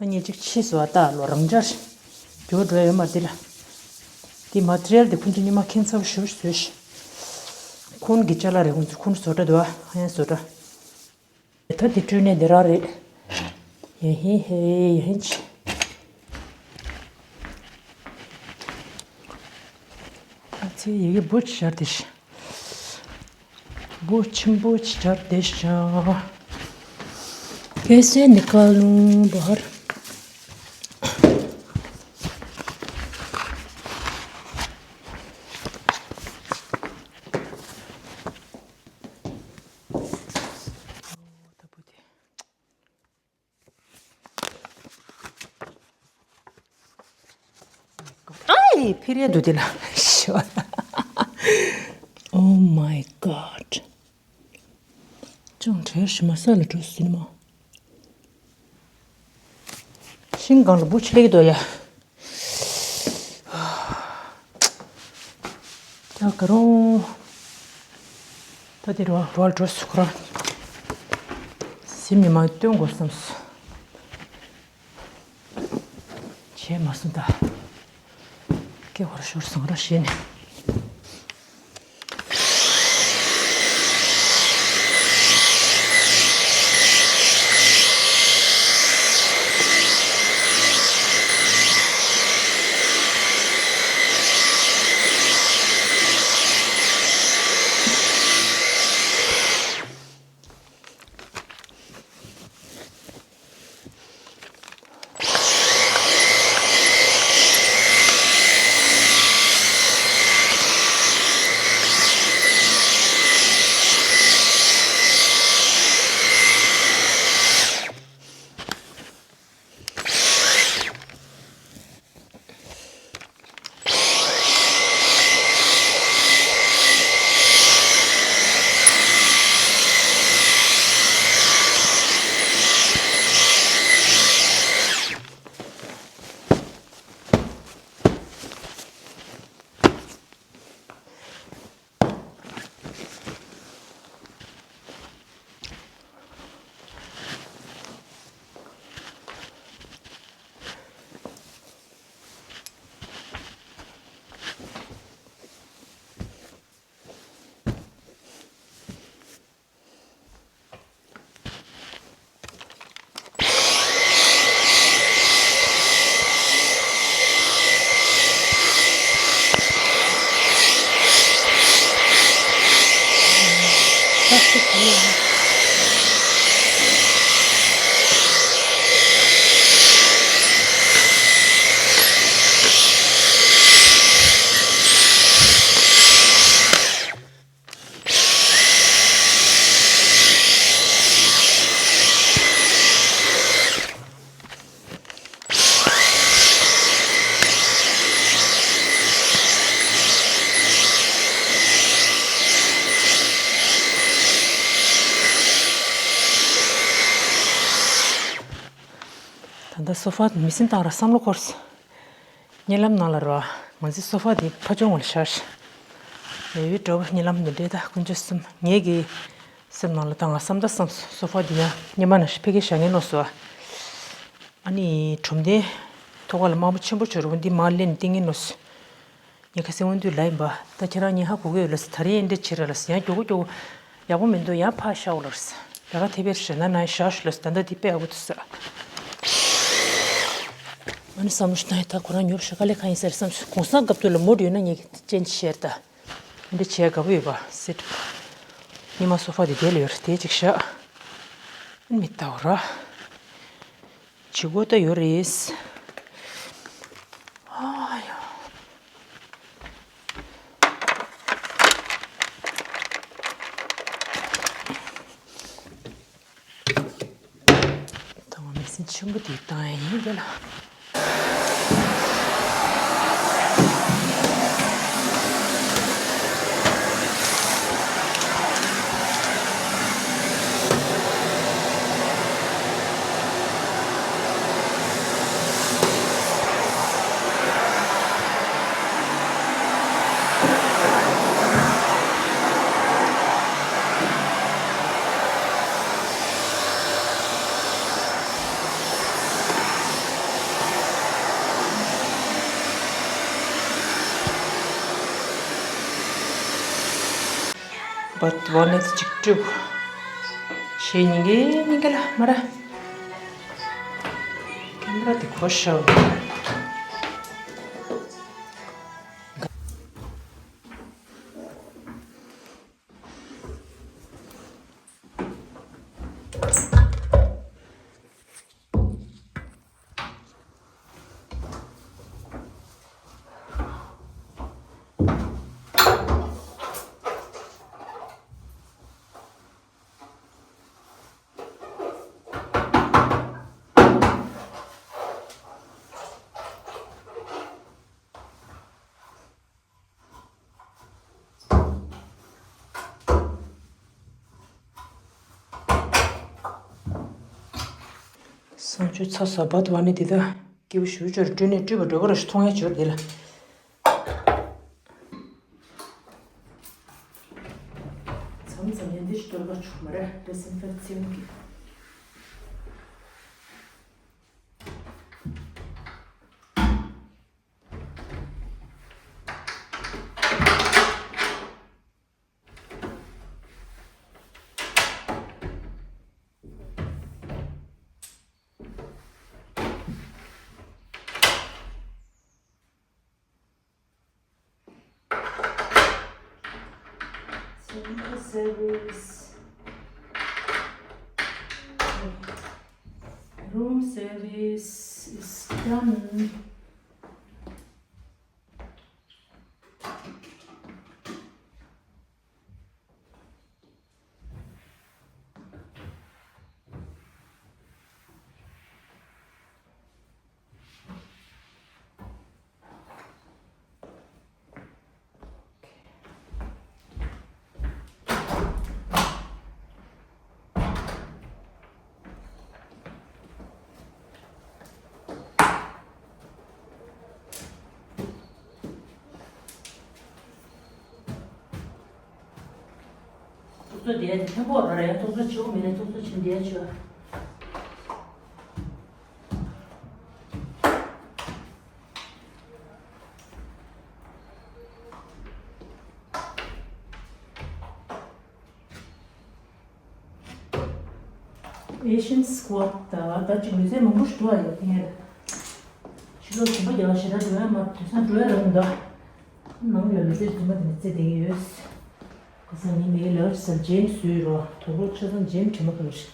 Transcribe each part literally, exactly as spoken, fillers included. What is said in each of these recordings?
ཉིན་གཅིག་ཕྱིས་སུ་ཨ་ཏག་ལོ་རང་འཇར་འགྱུར་འགྲོ་ཡོད་མ་དེ་ལ། དེ་མ་ཊི་རི་ཡལ་དེ་ཁོང་ཚོ་ཉི་མ་ཁེན་ཚབ་ཞུ་ཞུ་ཞུ། ཁོང་གི་ཅ་ལག་རེད། ཁོང་ཚོ་ཁོང་བཟོ་གྲྭ་འདུག་ཨ་ཡང་བཟོ་གྲྭ། ད་དེ་སྤྲོད་ནས་འདི་རང་རེད། ཡ་ཧི་ཧེ་ཡ་ཧི་ཆི། ཨ་ཙི་ཡི་གེ་བུ་ཆར་དེ་ཤ། བུ་ཆིམ་བུ་ཆར་དེ་ཤ། कैसे निकालूं बाहर? ཨའི་ཕི་རེད་འདུག་དེ་ལ། Oh my god. ཅང་བྲེལ་ཞིག་མ་ས་ལ་འགྲོ་ཟིན་མ། ཤིང་སྒང་ལ་བུ་ཆི་ལེགས་འདུག་ཡ། ད་ག་རུང་། ད་དེ་རུ་བར་འགྲོ་སུ་ཁོ་རང་། སེམས་ཉི་མ་སྟོན་དགོས་བསམས་སོ། བྱས་མ་སོང་ད། སྐྱེ་བར་ཤོར་སོང་ར་ཞེས་ནས། ད་ལྟ་སོ་ཕ་མི་སེམས་བཏང་ར་བསམ་བློ་འཁོར་སོང་། གཉིད་ལམ་ནང་ལ་རོ། ང་ཚོའི་སོ་ཕ་དེ་ཕ་ཆུང་ངུ་ལ་ཤར། ལས་ཡུལ་འགྲོ་བ་གཉིད་ལམ་འདི་འདྲའི་ད་དཀོན་མཆོག་གསུམ་ངེད་ཀྱི་སེམས་ནང་ལ་ད་ང་བསམ་ད་བསམ་སོ་ཕ་དེ་ཡང་གཉིད་མ་ནང་བཞིན་ཕ་གིར་བཞག་ངེས་ནོ་སོ། ཨ་ནི་གྲུམ་དེ་ཐོག་ཁ་ལ་དམར་པོ་ཆེན་པོ་བྱོས་རུ་འདི་མ་ལེན་ཏིང་ངེ་ནོ་སོ། ངས་ཁ་སེང་འོན་དུས་ལ་ཡིན་པ་ད་ཁྱེད་རང་ཉིན་ཧ་གོ་གི་ཡོད་ལ་སི་ད་རེས་ཨེ་འདྲ་བྱེད་ར་ལ་སི་ཡང་མགྱོགས་པོ་མགྱོགས་པོ་ཡག་པོ་མི་འདུག་ཡང་ཕར་ཤའོ་ལ་སི་ད་ག་དེ་བེར་ཞེ་ན་ན་ཤ་ཤུ་ལ་སི་ད་ལྟ་འདི་དཔེ་ཡག་པོ་འདུག་ས། ཨ་ནི་བསམ་བློ་ཞིག་ན་ཡ་ད་ཁོ་རང་ཉོབ་ཤ་དཀའ་ལས་ཁ་ཡིན་ཟེར་བསམ་སོང་གོང་ས་སྐབས་དུས་ལ་མོ་ཡོད་ན་ངས་ཅན་ཅི་ཤེར་ད་ཨེ་འདྲ་བྱས་དགའ་པོ་ཡོད་པ་སི་ཉི་མ་སོ་ཕ་དེ་དེ་ལ་ཡོད་རེད་དེ་ཅིག་ཤ་མི་ལྟ་བ་ར། བྱེད་སྒོ་ད་ཡོད་རེད། ཨ་ཡ། ད་ང་མེ་ཤིན་ཆེན་པོ་དེ་བཏང་ཡ་ཡིན་དེ་ལ། བ་བ་ནས་ཅིག་སྤྲུག་ཞེས་ཉིན་གི་ཉིན་གི་ལ་མ་ར། ཀེམ་ར་དེ་གོ་ཤའོ། སང་ཆུ་ཚ་ས་བ་དུ་བ་ནི་དེ་དག་སྐྱེ་བོ་ཞུ་ཅོར་སྤྲོད་ནས་སྤྲོད་པ་འགྲོ་ག་ར་ཞུ་མཐོང་ཡ་ཅོར་དེ་ལ། མཚམས་མཚམས་ཡན་དེ་ཞིག་སྟོན་པ་ཆུ་མ་རེད་དེ་སེམས་ཕེབས་ཚེ་གི། Room service is done. ཐུག་ཚོད་བསྡད་དེ་ཐེམ་པོ་ར་ར་ཡང་ཐུག་ཚོད་ཆེ་བོ་མེད་ནས་ཐུག་ཚོད་ཆེན་བསྡད་ཆོག Asian squat ད་ད་ཅིག་ལུས་རྩལ་མང་པོ་ཞིག་འདུག་ཨ་ཡོད་ཐེངས་ཡ། ཕྱི་ལོགས་གོམ་པ་རྒྱག་ཞེ་དྲག་འགྲོ་ཡ་མ་དུས་སང་འགྲོ་ཡ་རག་མི་འདུག་ནང་ཡོད་ལུས་རྩལ་རྫུན་མ་དེ་ནས་རྩེ་བསྡད་ཀྱི་ཡོད། ཁ་སང་ཉིན་མེད་ལ་ས་ཇེམ་བཟོས་རོགས་དོ་ལོ་ཆ་ཚང་ཇེམ་དྲི་མ་ཁ་ལོ་ཞིག་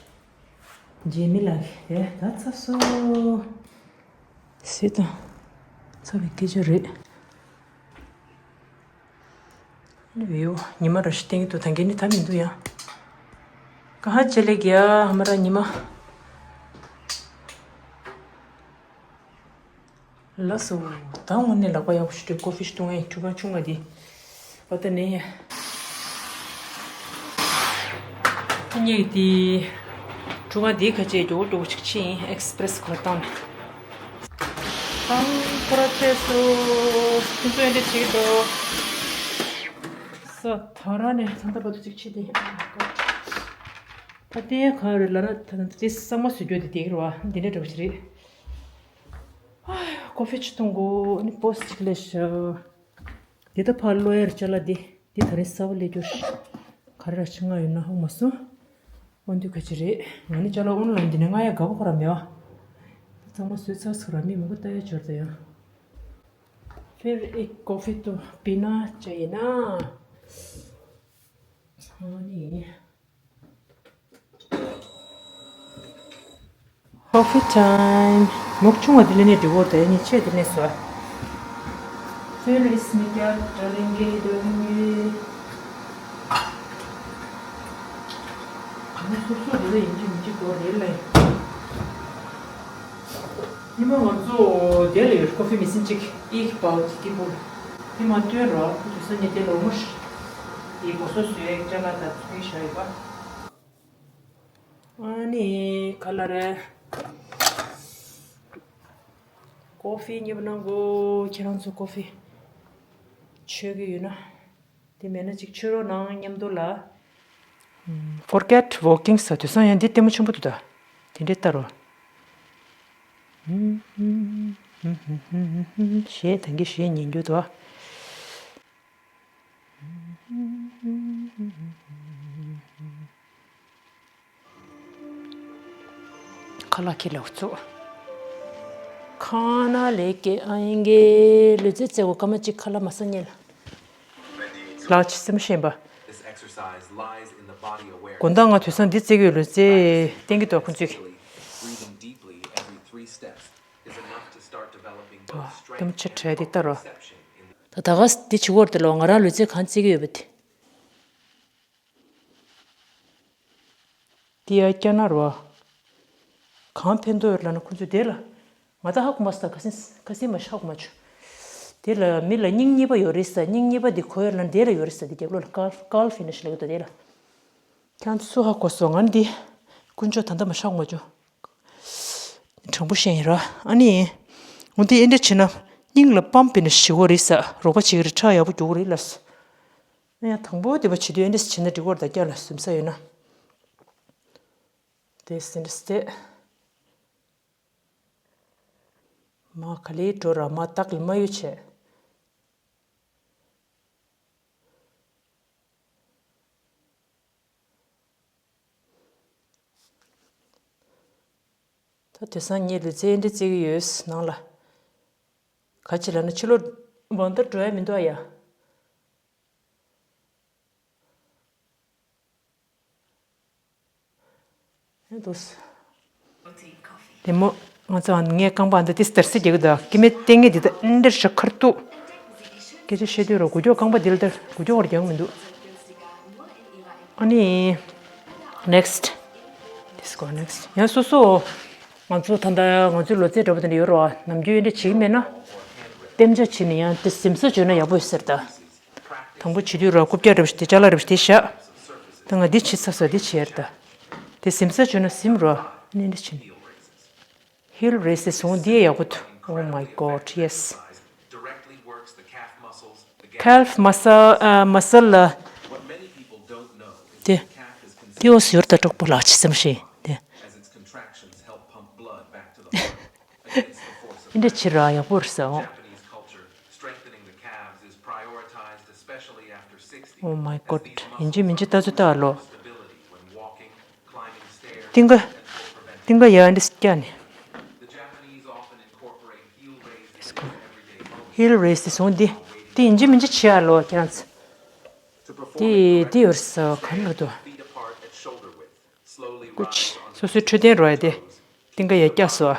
ཇེ་མི་ལགས་དེ་ད་ཚ་སོ། སི་དང་ཚ་བའི་སྐད་ཆ་རེད། ལུས་ཡོ་ཉི་མ་ར་ཤི་སྟེང་དུ་ཐང་གི་ནི་ད་མི་འདུག་ཡ། ཀ་ཧ་ཅེ་ལེ་གི་ཡ་ཧ་མ་ར་ཉི་མ། ལགས་སོ། ད་དངོས་གནས་ལག་པ་ཡག་པོ་ཞིག་སྤྲད་ཀོ་ཕི་ཞིག་བཏུང་ངས་ཁྲུ་ག་ཆུང་ག་འདི། བ་ད་ནས་ཡ། ཁྱི་ཉལ་གི་འདི། ཁྲུ་ག་འདི་ཁ་ཆེ་མགྱོགས་མགྱོགས་ཞིག་ཕྱིན་ཨེག་སི་པི་རེ་སི་ཁོ་ར་བཏང་ནས། ཨང་ཁོ་ར་ཆེ་སོ། ཁྱི་ཚོ་ཡ་འདི་བྱེད་ཀྱི་འདུག་ས་ཐ་ར་ནས་ད་ལྟ་བར་དུ་ཅིག་ཕྱིན་ཏེ། ད་ལྟའི་ག་རེ་ལ་ར་ད་ལྟ་དེ་གཙང་མ་བཟོ་རྒྱུ་དེ་དེ་གི་རེད་བ་འདི་འདྲ་འདྲ་བ་ཞིག་རེད། ཨ་ཀོ་ཕི་ཅིག་འཐུང་དགོས། ཨ་ནི་པོས་ཅིག་ལས་ཤག་འདི་ད་ཕར་ལོ་ཡར་ཅ་ལག་འདི། འདི་ད་རིང་གསར་པ་སླེབས་རྒྱུ་རེད། ག་རེ་ར་ཕྱི་ང་ཡོད་ན་ཧོ་མ་སོང་། འོན་ཏུ་ག་ཅི་རེད། ང་ནི་ཅ་ལག་ཨོན་ལན་འདི་ནས་ང་ཡ་དགའ་པོ་ཁོ་ར་མེད་བ། ད་ཚང་མ་བཟོས་ཚར་ཚར་ར་མི་མང་པོ་ལྟ་ཡ་འབྱོར་ད་ཡ། ཕིར་ཨེག་ཀོ་ཕི་དུ་པི་ན་ཅ་ཡིན་ན། ཨ་ནི། Coffee time. མུག་ཆུང་བ་དེ་ལས་ནས་འགྲིག་གོ་དེ་ནི་ཆེ་དེ་ནས་སོ། Where is my cat? Darling, darling. ང་སོ་སོ་དེ་ལ་ཡིན་གཅིག་མིན་གཅིག་དགོས་རེད་ལེ། ཉི་མ་ང་ཚོ་དེ་ལ་ཡོད་ཀོ་ཕི་མི་སིན་གཅིག་ཨིག་པའོ་ཅི་ཏི་པུར་དེ་མ་སྟོན་རོགས་དུས་ས་ཉི་དེ་ལོ་མོ་ཡི་གོ་སོ་སོའི་ཅ་ལག་དང་ཚོས་བཞག་ཡོད་པ། ཨ་ནི་ག་ལ་རེད། ཀོ་ཕི་མཉེས་པོ་གནང་གོ། ཁྱེད་རང་ཚོ་ཀོ་ཕི་མཆོད་ཀྱི་ཡོད་ན། དེ་མེད་ན་ཅིག་མཆོད་རོགས་གནང་མཉམ་དུ་ལ། ཀོར་ཀེཊ་ཝོག་ཀིང་ས་དུས་སང་ཡང་འདི་ལྟད་མོ་ཆེན་པོ་འདུག་ད། དེ་འདྲའི་ལྟ་རོགས། གཞས་ད་གིན་གཞས་ཉན་རྒྱུ་འདུག་ཨ། ཁ་ལག་ཁྱེར་ལ་འུ་ཚུགས། ཁ་ན་ལས་ཀྱི་ཨ་ཡིན་གྱི་ལུས་རྩལ་རྩེ་བོ་སྐར་མ་གཅིག་ཁ་ལག་མ་ཟ་ཉེ་ལ། ལག་ཆ་སེམས་ཤེས་པ། དགོང་དག་ང་དུས་སང་འདི་རྩེ་གི་ཡོད་ལུས་རྩལ་བསྟན་གི་འདུག་ཁོང་ཚོས། དམ་ཆ་བྲལ་དེ་ལྟ་རོགས། ད་ད་ག་འདི་བྱེད་སྐོར་དེ་ལོ་ང་རང་ལུས་རྩལ་གང་རྩེ་གི་ཡོད་པ་དེ། འདི་ཡ་སྐྱ་ན་རོ། གང་ཕན་ཐོགས་ཡོད་ལབ་ན་ཁོ་ཚོས་དེ་ལ། ང་ད་ཧ་གོ་མ་སོང་ད་ཁ་སེང་ཁ་སེང་མ་ཧ་གོ་མ་བྱུང་། དེ་ལ་མི་ལ་སྙིང་གཉིས་པ་ཡོད་རེད་ས་སྙིང་གཉིས་པ་འདི་ཁོ་ཡོད་ལབ་ན་དེ་ལ་ཡོད་རེད་ས་འདི་རྒྱབ་ལོགས་ལ་ཀལ་ཀལ་ཕི་ནི་ཤི་ལབ་ཀྱི་འདུག་དེ་ལ། ཁྱེད་ཚོ་ཧ་གོ་སོང་ང་འདི། དཀོན་མཆོག་ད་ལྟ་མ་ཧ་གོ་མ་བྱུང་། དྲང་པོ་བཤད་ཡིན་ར་ཨ་ནི། འོ་འདི་ཨེ་འདྲ་བྱས་ན་སྙིང་ལ་པམ་ཕི་ནི་ཤི་གོ་རེད་ས་རོགས་པ་བྱེད་ཀྱི་རེད་ཁྲག་ཡག་པོ་རྒྱུག་གི་རེད་ལབ་སོང་། ཡང་དང་པོ་དེ་བ་བྱེད་དུས་ཨེ་འདྲས་བྱེད་ན་འགྲིག་གོ་ར་ད་སྐྱ་ལ་ཟུམ་ས་ཡོད་ན། དེ་སེ་འདྲས་དེ། མ་ག་ལེ་འགྲོ་ར་མ་བདག་ལ་མ་གཡོ་བྱས། ད་དེང་སང་ངས་ལུས་རྩལ་ཨེ་འདྲས་རྩེ་གི་ཡོད་ནང་ལ། ག་ཅི་ལབ་ན་ཕྱི་ལོགས་བང་ལྟར་འགྲོ་ཡ་མི་འདུག་ཨ་ཡ། ཨེ་འདུག་སེ། དེ་མོ་ང་ཚོ་ངའི་རྐང་པ་འདི་ཏིས་དར་སི་རྒྱག་གི་འདུག་སྐྱེ་མེད་ལྟས་ངན་འདི་ད་ཨེ་འདྲས་ཤ་ཁར་ཏུ། སྐད་ཆ་བཤད་དུས་ར་གུ་ཀྱོག་རྐང་པ་འདི་ལ་དར་གུ་ཀྱོག་བར་རྒྱག་མི་འདུག་ཨ་ནི། next། Let's go next. ཡང་སོ་སོ། ང་ཚོ་ད་ལྟ་ང་ཚོའི་ལོ་ཚད་འདྲ་པོ་དེ་འདྲ་ཡོད་རེད་བ། ནམ་རྒྱུན་འདྲ་བྱེད་ཀྱི་མེད་ན། གཏན་འཇགས་བྱས་ནས་ཡང་དེ་ཟིམ་ས་བྱོས་ན་ཡག་པོ་ཡོད་ཟེར་ད། དང་པོ་བྱེད་དུས་ར་རྐུབ་བཀྱག་འདྲ་པོ་ཞིག་དེ་ཅ་ལག་འདྲ་པོ་ཞིག་དེ་བཞག་ད་ང་འདི་བྱེད་ཚར་སོང་འདི་བྱེད་ཡར་ད། དེ་ཟིམ་ས་བྱོས་ན་ཟིམ་རོ། ཨ་ནི་འདི་བྱེད་ནི། Heel raises བཟུང་འདི་ཡག་པོ་འདུག Oh my God, yes. Calf muscle, uh, muscle ལ། དེ། དེ་འོ་ཟུར་དུ་གྲོགས་པོ་ལགས་ཅི་བསམ་ཤེས་དེ། འདི་འདྲ་བྱེད་ར་ཡག་པོ་རེད་ཟེར་འོ། Oh my God. ཡིན་གཅིག་མིན་གཅིག་ལྟ་ཚུལ་ལྟ་བ་ལོ། ཏིང་ཀ་ཏིང་ཀ་ཡ་འདི་སྐྱ་ནི། Heel raise དེ་སོང་འདི། དེ་ཡིན་གཅིག་མིན་གཅིག་བྱེད་ཨ་ལོ་ཁྱེད་རང་ཚོ། དེ་དེ་ཡོད་ས་ག་ནས་འདུག་ཀུ་ཅི། སོ་སོའི་འཕྲོད་བསྟེན་རོ་ཡ་དེ། ཏིང་ཀ་ཡ་སྐྱ་སོ།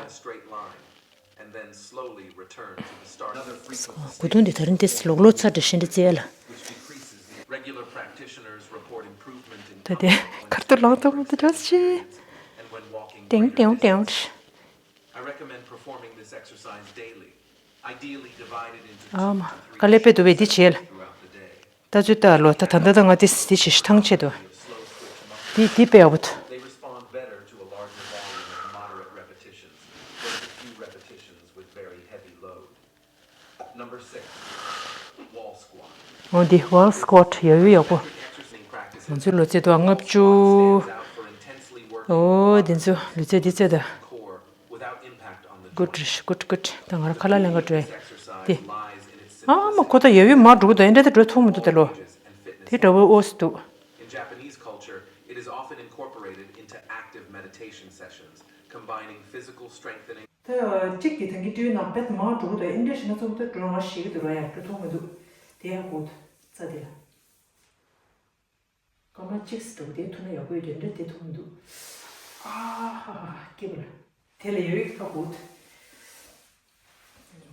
གོ་དུང་འདི་ད་རིང་དེ་ལོག་ལོག་ཚར་འདྲ་ཤེས་འདྲ་རྩེ་ལ། ད་དེ་ཁར་ཏུ་ལང་ཏུ་མ་ཏུ་ཅོ་ཤི། ཏེང་ཏེང་ཏེང་། ཨ་མ་ཀ་ལེ་པེ་དུ་བེ་འདི་བྱེད་ལ། ད་ཚོད་ལྟ་ལོ་ད་ད་ད་ད་ང་དེ་དེ་ཞིག་ཐང་ཆད་དོ། དེ་དེ་དཔེ་ཡག་པོ་འདུག་འོ་འདི་wall squat ཡ་ཡུ་ཡག་པོ། ང་ཚོའི་ལོ་ཚད་དུ་ལྔ་བཅུ། འོ་འདི་ཚོ་ལོ་ཚད་འདི་ཚད་ད། Good, good, good. ད་ང་རང་ཁ་ལག་ལེན་ག་འགྲོ་ཡ། དེ། ཨ་མ་ཁོ་ད་ཡ་ཡུ་མ་འགྲོ་གི་འདུག་ཨེ་འདྲ་ད་འགྲོ་ཐུབ་མི་འདུག་ད་ལོ། དེ་འདྲ་བོ་ཨོ་སི་འདུག In Japanese culture, it is often incorporated into active meditation sessions, combining physical strengthening. ད་གཅིག་གིས་ད་གིན་སྤྲེའུ་ནང་བེད་མང་འགྲོ་གི་འདུག་ཨེ་འདྲ་ཞིག་ན་ཚོགས་འདུ་འགྲོ་ང་ཞིག་གི་འདུག་ར་ཡ་འགྲོ་ཐུབ་མི་འདུག་དེ་ཡ་གོ་ཚ་དེ་ལ། སྐར་མ་གཅིག་སུ་འགྲོ་དེ་ཐུག་ན་ཡག་པོ་ཡོད་དེ་འདྲ་དེ་ཐུག་མི་འདུག་ཨ་ཧ་ཧ་སྐྱིད་པ་ལ། དེ་ལ་ཡོད་ཡོད་ཁ་གོ་ད།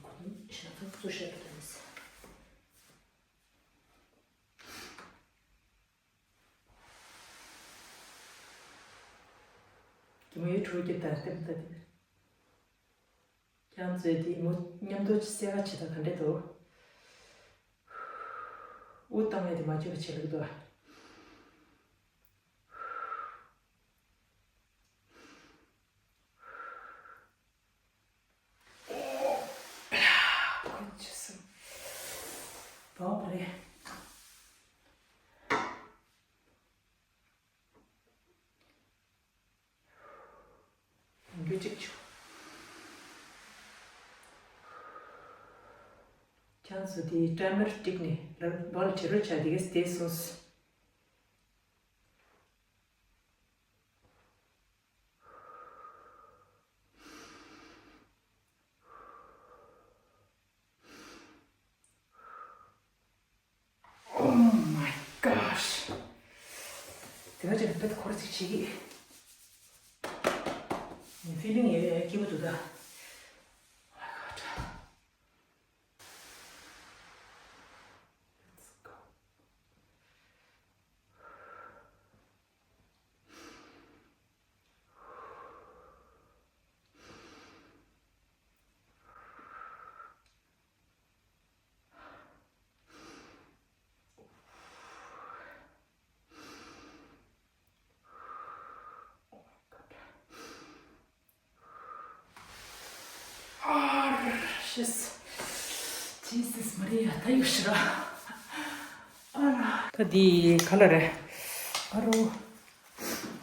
ཁོ་ནི་ཤ་ཚ་བཙུ་ཤ་ར་ད་ནི་ས། གི་མོ་ཡོད་ཁྲོ་གི་ད་ལྟེམ་ད་དེ། ཁྱེད་རང་ཚོས་དེ་མོ་མཉམ་དུ་གསལ་ཁ་བྱེད་ད་ག་འདྲས་འདུག་དབུགས་བཏང་ཡ་དེ་མ་བཅོས་པ་བྱེད་ལུགས་འདུག་ཨོ། ཁོ་ཅི་སུ། བོག་རེད། རྒྱུ་གཅིག་ཆུ། ཁྱེད་ཚོ་དེའི་ཊའི་མར་བསྒྲིགས་ནས་ལར་བོལ་བྱེད་རོགས་བྱ་དེ་གས་དེ་སོང་། ཡོད་ཅེ་ན་བེད་ཁོ་ར་ཅིག་བྱེད་ཀྱི། ཕི་ལིང་ཡོད་ཡོད་སྐྱིད་པོ་འདུག་ད། ཨ་ཤེས། ཇི་སིས་མ་རི་ཡ་ད་ཡོད་ཤི་ར། ཨ་ར། ད་འདི་ག་ལ་རེད། ཨ་རོ།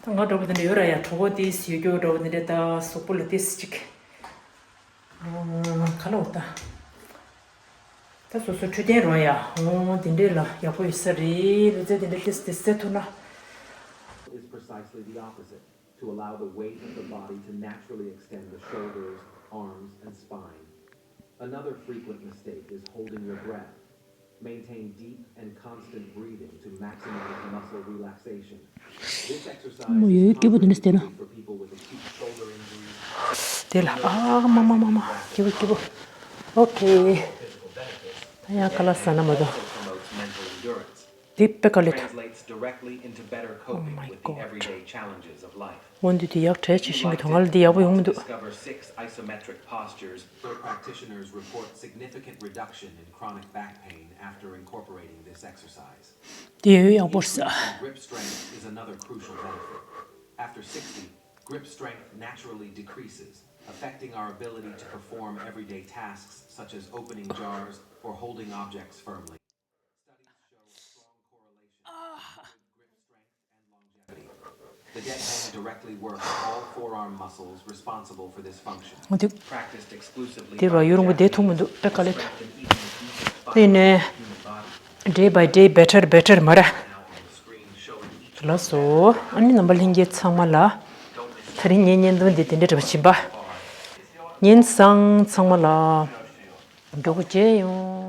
ད་ང་འདྲ་པོ་དེ་འདྲ་ཡོད་ར་ཡ། གྲོགས་པོ་དེས་ཡོད་རྒྱུ་འདྲ་པོ་དེ་འདྲ། ད་གཟུགས་པོ་ལ་དེས་ཅིག་ཨ་ག་ལ་འོ་ད། ད་སོ་སོ་འཕྲོད་བསྟེན་རོགས་ཡ། འོ་དེ་འདྲས་ལ་ཡག་པོ་ཡོད་ས་རེད། ལུས་རྩལ་དེ་འདྲས་ཏིས་ཏིས་རྩེ་ཐུབ་ན། Is precisely the opposite, to allow the weight of the body to naturally extend the shoulders, arms, and spine. Another frequent mistake is holding your breath. Maintain deep and constant breathing to maximize muscle relaxation. This exercise is commonly used for people with acute shoulder injuries. དེ་ལ་ཨ་མ་མ་མ་མ། སྐྱིད་པོ་སྐྱིད་པོ། ཨོ་ཁེ། ད་ཡང་ཁ་ལག་ཟ་ན་མ་གཏོགས། Translates directly into better coping with the everyday challenges of life. འོན་ཏེ་དེ་ཡག་གྲས་ཆེ་ཤིང་གི་དོན་ལ་འདི་ཡག་པོ་ཡོང་མི་འདུག Discover six isometric postures where practitioners report significant reduction in chronic back pain after incorporating this exercise. དེ་ཡོད་ཡག་པོ་རེད་ས། Grip strength is another crucial benefit. After sixty, grip strength naturally decreases, affecting our ability to perform everyday tasks such as opening jars or holding objects firmly. Studies show a strong correlation between grip strength and longevity. The dead hand directly works all forearm muscles responsible for this function. འདི་Practiced exclusively དེ་ར་ཡོད་རུང་པོ་བསྡད་ཐུབ་མི་འདུག་དཔེ་དཀའ་ལས་ཐུག་དེ་ནས་day by day better better མ་ར། ལགས་སོ། ཨ་ནི་རྣམ་པ་ལྷན་རྒྱས་ཚང་མ་ལ། ད་རིང་ངའི་བརྙན་ཐུང་འདི་དེ་འདྲ་འདྲ་པོ་ཕྱིན་པ། ཉིན་བཟང་ཚང་མ་ལ། མགྱོགས་པོ་མཇལ་ཡོང་།